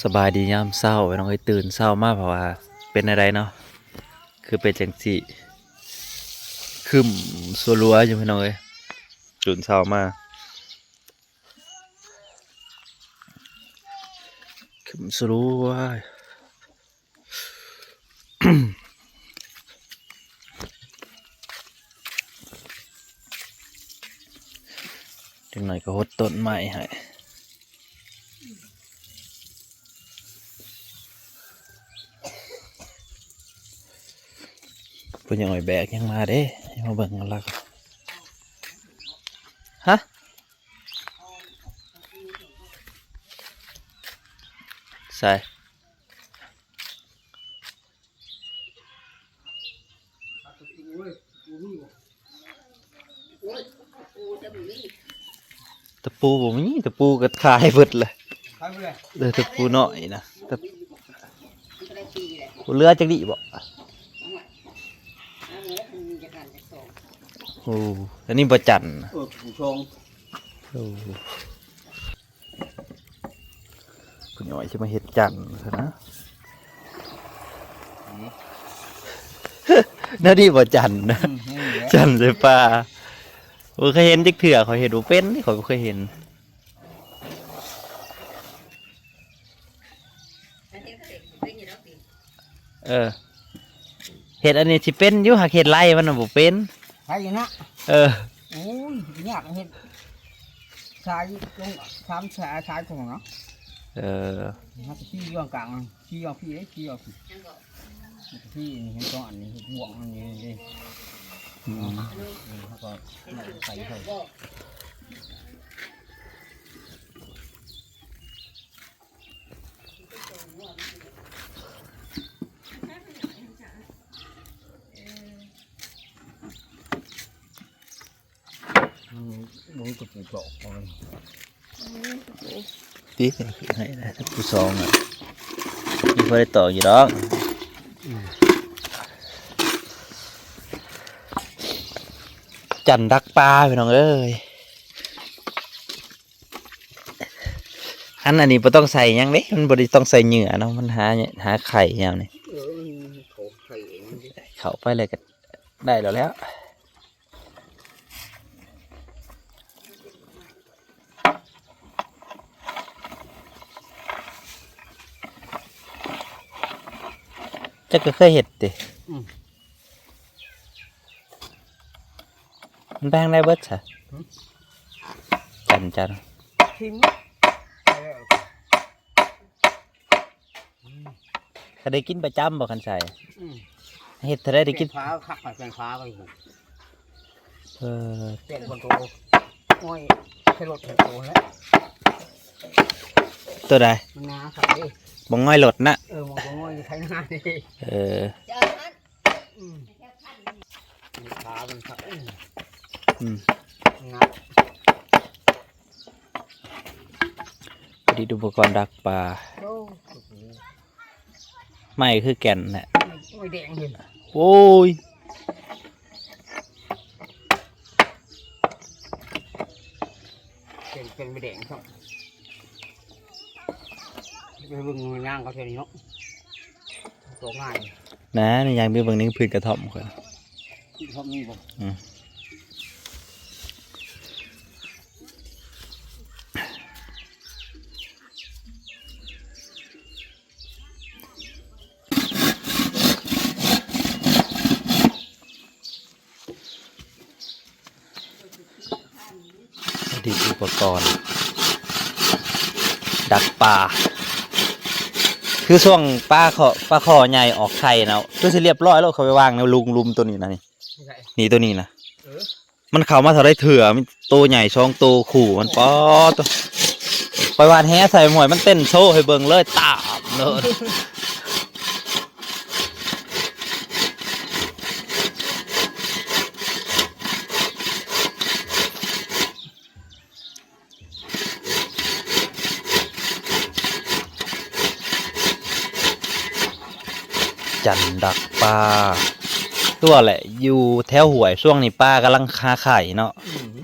ສະບາຍດີຍາມເຊົ້າພີ່ນ້ອງເອີຍ, ຕື່ນເຊົ້າມາ ເພາະວ່າເປັນແນວໃດເນາະ ຄືເປັນຈັ່ງຊີ້ ຄຶ້ມຊົ່ວລົວຢູ່ພີ່ນ້ອງເອີຍ. ຕື່ນເຊົ້າມາ ຄຶ້ມຊົ່ວລົວ. ຈັກໜ້ອຍກໍຫົດຕົ້ນໄມ້ໃຫ້. ເພິ່ນຍັງໄປແບກຫຍັງມາເດ້ ມາເບິ່ງກັນລະ. ຮະ? ໃສ? ຕະປູບໍ່ມີ, ຕະປູກໍຂາຍເບິດລະ. ຂາຍເບິດແລ້ວ? ເອີ ຕະປູນ້ອຍນະ ຕະ ບໍ່ເຫຼືອຈັກດີ້ບໍ? ໂອ້ ອັນນີ້ບໍ່ຈັນ. ເອີ ຕະປູສອງ. ໂອ້ ຜູ້ນ້ອຍຊິມາເຮັດຈັນຊັ້ນນະ. ແນວນີ້ບໍ່ຈັນນະ? ອືມ ຈັນໃສ່ປ່າ. ບໍ່ເຄີຍເຫັນຈັກເທື່ອ, ຂ້ອຍເຮັດບໍ່ເປັນ, ຂ້ອຍບໍ່ເຄີຍເຫັນ. ເອີ ເຮັດອັນນີ້ຊິເປັນຢູ່, ຫາກເຮັດໄລ່ມັນນະບໍ່ເປັນ. ໄລ່ນະ? ເອີ ໂອ້ຍ ຍາກເຮັດ ສາຍລົງ ສາມສາຍ ສາຍຕົງເນາະ. ເອີ ມັນຊິຢູ່ກາງ ຊິຢູ່ພີ້ເດ້ ຊິຢູ່ພີ້ ມັນຊິມີສອງອັນນີ້ ເຮັດບ່ວງອັນນີ້ເດ້. ອືມ ເຮົາກໍໃສ່ເຂົ້າ. ມັນບໍ່ມີຕະປູຕອກເອົາເລີຍ. ຕິ ໃຫ້ນະ ຕະປູສອງນະ ມີພໍໄດ້ຕອກຢູ່ດອກ. ຈັນດັກປາ ພີ່ນ້ອງເອີຍ. ອັນ ອັນນີ້ບໍ່ຕ້ອງໃສ່ຫຍັງເດ້ ມັນບໍ່ໄດ້ຕ້ອງໃສ່ເຫຍື່ອເນາະ ມັນຫາ ຫາໄຂ່ຍາມນີ້. ເອີ ມັນເຂົ້າໄຂ່ເອງ ເຂົ້າໄປເລີຍກໍໄດ້ແລ້ວແຫຼະ. ເຈົ້າກໍເຄີຍເຮັດຕິ? ອືມ ມັນໄປທາງໃດເບິດຊະ? ຫືມ? ຈັນ ຈັນ ຖິ້ມ ກໍໄດ້ກິນປະຈຳບໍ່ ຄັນໃສ່? ອືມ ເຮັດເທົ່າໃດໄດ້ກິນ. ແກງຂາຄັກ ແກງຂາກໍຢູ່. ເອີ ແກງຄົນໂຕ ໂອ້ຍ ໃສ່ລົດໃຫ້ໂຕແລ້ວ. ໂຕໃດ? ມັນໜາຄັກເດ້ ບໍ່ງ່ອຍລົດນະ. ເອີ ບໍ່ງ່ອຍໃສ່ໜາເດ້. ເອີ ອືມ ຂາມັນຄັກ. ອືມ ອືມ ໜັກ. ປະດິດອຸປະກອນດັກປາ. ໂອ້ ໄມ້ຄືແກ່ນແຫຼະ. ໂອ້ຍ ແດງເລີຍ. ໂອ້ຍ ແກ່ນ ແກ່ນໄມ້ແດງຊ້ຳ. ໄປເບິ່ງນາງເຂົາແຖວນີ້ເນາະ ຕອກງ່າຍນະ. ນີ້ ຍ່າງໄປເບິ່ງໃນພືດກະທ່ອມຂ້ອຍ. ກະທ່ອມມີບໍ່? ອືມ ປະດິດອຸປະກອນດັກປາ. ຄືຊ່ວງປາຂໍ ປາຂໍໃຫຍ່ອອກໄຂ່ນະ ຄືຊິລຽບຮ້ອຍໂລດ, ເຂົາໄປວາງໃນລຸມ ລຸມໂຕນີ້ນະ ນີ້ ນີ້ໂຕນີ້ນະ. ເອີ ມັນເຂົ້າມາເທົ່າໃດເທື່ອ ມີໂຕໃຫຍ່ສອງໂຕຄູ່ມັນ. ປາດໂທ້ ຂ້ອຍຫວ່ານແຫໃສ່ຫ້ວຍ ມັນເຕັ້ນໂຊໃຫ້ເບິ່ງເລີຍ ຕາບເລີຍ. ຈັນດັກປາ ຕົວະແຫຼະ ຢູ່ແຖວຫ້ວຍ ຊ່ວງນີ້ປາກຳລັງຫາໄຂ່ເນາະ. ອືມ ອືມ ອືມ.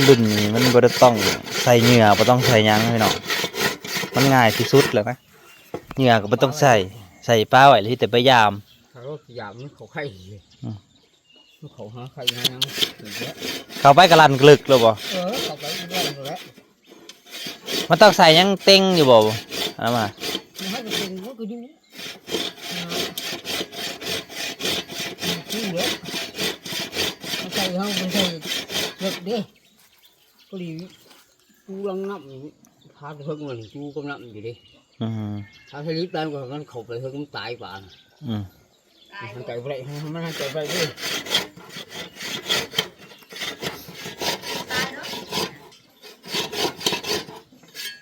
ລຸ້ນນີ້ມັນບໍ່ໄດ້ຕ້ອງໃສ່ເຫຍື່ອ ບໍ່ຕ້ອງໃສ່ຫຍັງພີ່ນ້ອງ ມັນງ່າຍທີ່ສຸດແລ້ວນະ. ເຫຍື່ອກໍບໍ່ຕ້ອງໃສ່ ໃສ່ປາໄວ້ ແລ້ວມີແຕ່ໄປຢາມ ຖ້າເຮົາຢາມມັນເຂົ້າໄຂ່ ອືມ ມັນເຂົ້າຫາໄຂ່ຫາຫຍັງ ເຂົ້າໄປກໍລັນເລິກແລ້ວບໍ່? ເອີ ເຂົ້າໄປກໍລັນແລ້ວ. ມັນຕ້ອງໃສ່ຫຍັງເຕັງຢູ່ບໍ່? ເອົາມາ ມັນໃຫ້ເຕັງ ມັນກໍຢູ່ ຢູ່ແລ້ວ ມັນໃສ່ ເຮົາມັນໃສ່ເລິກເດ້ ພໍດີ ຢູ່ຫຼັງນ້ຳ ພາເທິງມັນຢູ່ກັບນ້ຳຢູ່ເດ້. ອືມ ຖ້າໃສ່ລິບຕາຍ ມັນກໍ ມັນເຂົ້າໄປເທິງ ມັນຕາຍປານະ. ອືມ ມັນຫາຍໃຈບໍ່ໄດ້ ມັນຫາຍໃຈບໍ່ໄດ້ເດ້.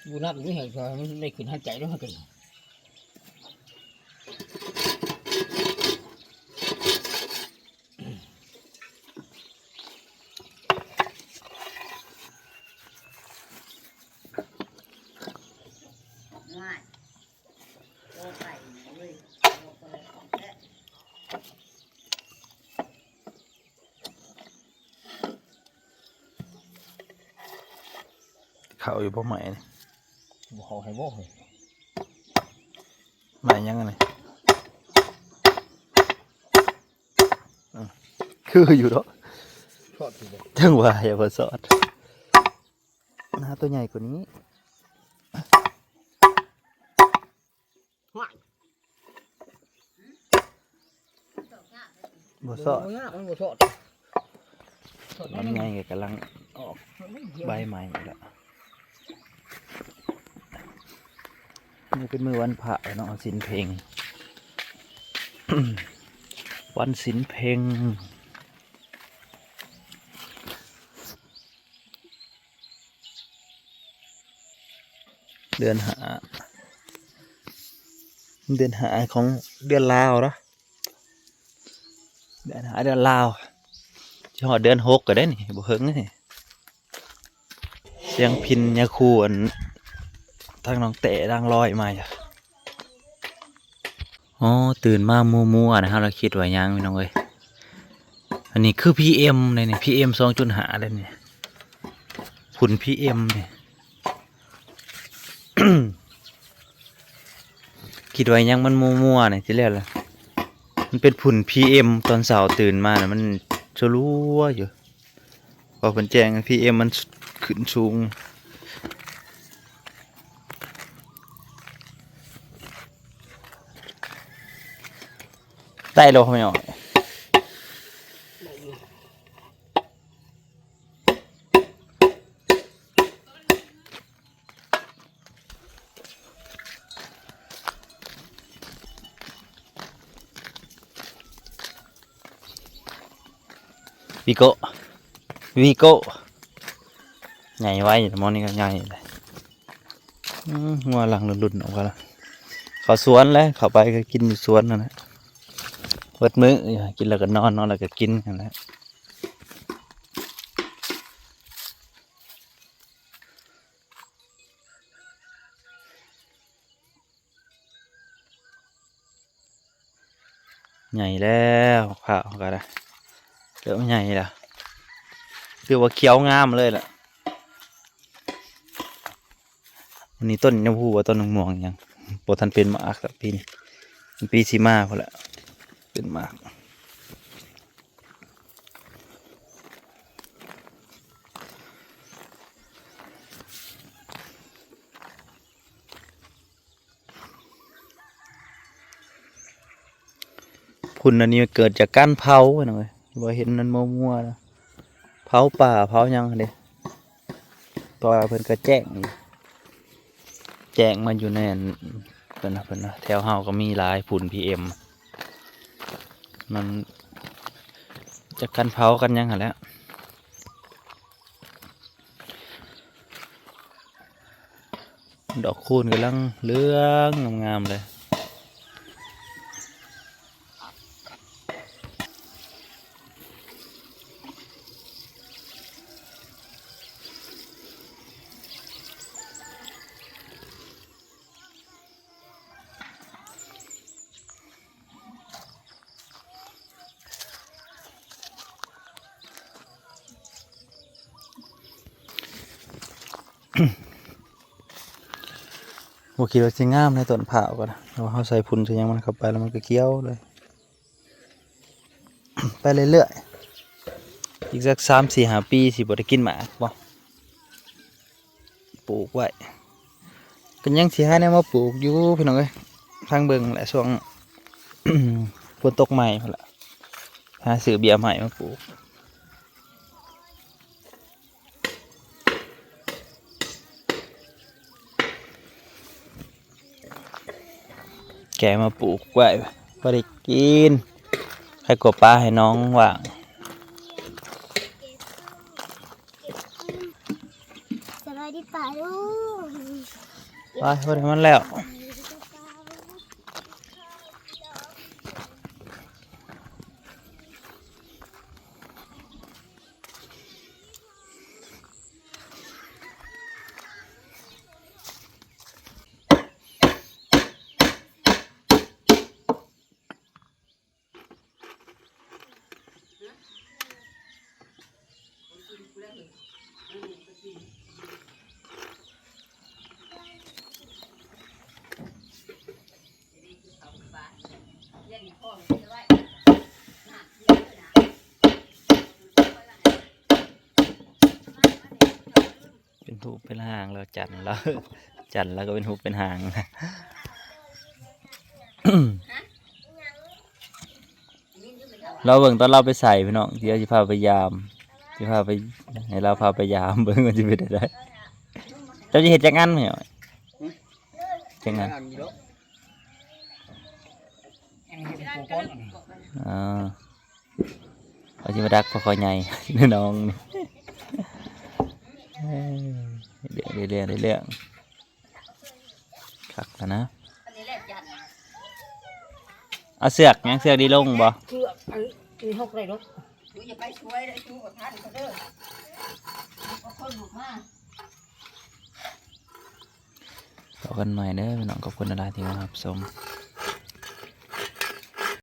ຢູ່ນ້ຳນີ້ໃຫ້ມັນໄດ້ຂຶ້ນຫາຍໃຈແລ້ວມັນກໍ ເຂົ້າຢູ່ບໍ່ໄໝນີ້? ບໍ່ເຂົ້າໃຫ້ບໍ່ເຮີ້ຍ? ໄໝຫຍັງອັນນີ້? ອືມ ຄືຢູ່ເນາະ ຊອດຢູ່ບໍ່? ຈັ່ງວ່າຢ່າບໍ່ຊອດ ໜ້າຕົວໃຫຍ່ກວ່ານີ້. ຫ້ວຍ ບໍ່ຊອດ ມັນບໍ່ຊອດ ມັນໃຫຍ່ກໍກຳລັງອອກໃບໃໝ່ແລ້ວ. ນີ້ເປັນມື້ວັນພະເນາະ ສິນເພັງ ວັນສິນເພັງ. ເດືອນຫ້າ ເດືອນຫ້າຂອງເດືອນລາວເນາະ ເດືອນຫ້າເດືອນລາວ ຊິຮອດເດືອນຫົກກໍໄດ້ນີ້ ບໍ່ເຫິງນີ້. ສຽງພິນຍາຄູ ອັນ ທາງນ້ອງແຕ້ ທາງລອຍມາຢູ່. ອໍ ຕື່ນມາມົວໆນະ ເຮົາລະຄິດວ່າຫຍັງພີ່ນ້ອງເອີຍ. ອັນນີ້ຄືພີເອັມເດ້ນີ້ ພີເອັມສອງຈຸດຫ້າເດ້ນີ້ ຝຸ່ນພີເອັມນີ້. ຄິດວ່າຫຍັງມັນມົວໆນີ້ ທີແລກລະ ມັນເປັນຝຸ່ນພີເອັມ ຕອນເຊົ້າຕື່ນມານະ ມັນສະຫຼົວຢູ່. ເພາະເພິ່ນແຈ້ງ ພີເອັມ ມັນຂຶ້ນສູງ. ໄດ້ແລ້ວ ພໍ່ແມ່ນ້ອຍ. ວິໂກະ ວິໂກະ ໃຫຍ່ໄວ ໝໍນີ້ກໍໃຫຍ່ເລີຍ. ອືມ ງົວຫຼັງລຸ້ນໆອອກມາລະ ເຂົ້າສວນແຫຼະ ເຂົ້າໄປກໍກິນຢູ່ສວນນັ້ນແຫຼະ ເບິດມື້ ກິນແລ້ວກໍນອນ ນອນແລ້ວກໍກິນຫັ້ນແຫຼະ. ໃຫຍ່ແລ້ວ ໝາກພ້າວກໍໄດ້ ເລີ່ມໃຫຍ່ແລ້ວ ຖືວ່າຂຽວງາມເລີຍລະ. ອັນນີ້ຕົ້ນ ຍັງບໍ່ຮູ້ວ່າຕົ້ນໝາກມ່ວງຫຍັງ ບໍ່ທັນເປັນໝາກດອກປີນີ້ ປີຊິມາພຸ້ນລະເປັນໝາກ. ຝຸ່ນອັນນີ້ເກີດຈາກການເຜົາພີ່ນ້ອງເອີຍ ບໍ່ເຫັນມັນມົວໆນະ ເຜົາປ່າເຜົາຫຍັງຫັ້ນເດ້ ເພາະວ່າເພິ່ນກໍແຈ້ງ ແຈ້ງມາຢູ່ໃນອັນ ເພິ່ນ ເພິ່ນ ແຖວເຮົາກໍມີຫຼາຍຝຸ່ນພີເອັມ ມັນຈາກການເຜົາກັນຫຍັງຫັ້ນແຫຼະ. ດອກຄູນກຳລັງເຫຼືອງງາມໆເລີຍ. ເ ບໍ່ຄິດວ່າຊິງາມໃນຕົ້ນພ້າວກໍໄດ້ ເພາະວ່າເຮົາໃສ່ຝຸ່ນໃສ່ຫຍັງມັນເຂົ້າໄປແລ້ວມັນກໍຂຽວເລີຍ. ໄປເລື້ອຍໆ ອີກສັກສາມ ສີ່ ຫ້າ ປີ ຊິບໍ່ໄດ້ກິນໝາກບໍ່? ປູກໄວ້ ກໍຍັງຊິຫາແນວມາປູກຢູ່ພີ່ນ້ອງເອີຍ ທາງເບິ່ງແຫຼະ ຊ່ວງຝົນຕົກໃໝ່ພຸ້ນລະ ຫາຊື້ເບ້ຍໄມ້ມາປູກ. ແກະມາປູກໄວ້ ພໍໄດ້ກິນ ໃຫ້ກວ່າປາໃຫ້ນ້ອງວ່າງ. ສະບາຍດີປ້າລຸງ ໄປ ພໍໄດ້ມັນແລ້ວ. ເປັນຮູບເປັນຮ່າງແລ້ວ ຈັນລາວ ຈັນລາວກໍເປັນຮູບເປັນຮ່າງ. ລໍເບິ່ງຕອນລາວໄປໃສ່ພີ່ນ້ອງ ດຽວຊິພາໄປຢາມ ຊິພາໄປ ໃຫ້ລາວພາໄປຢາມເບິ່ງວ່າຊິເປັນຈັ່ງໃດ. ເຈົ້າຊິເຮັດຈັກອັນແມ່? ຈັກອັນ? ອັນນີ້ເນາະ ອັນນີ້ເຮັດໃຫ້ປູກ່ອນ. ອໍ ເຂົາຊິມາດັກພໍ່ຂ້ອຍໃຫຍ່ນ້ອງນີ້ ເອີ ເລື່ອງ ເລື່ອງ ເລື່ອງ ຄັກແລ້ວນະ. ເອົາເຊືອກຫຍັງ ເຊືອກດີລົງບໍ່? ເຊືອກອັນນີ້ຫົກໄດ້ດອກ ຢູ່ຢ່າໄປຊ່ວຍເດີ ຢູ່ບໍ່ທັນເຂົາເດີ ເອົາຄົນລຸກມາ. ພໍກັນໃໝ່ເດີພີ່ນ້ອງ ຂອບຄຸນຫຼາຍໆທີ່ມາຮັບຊົມ.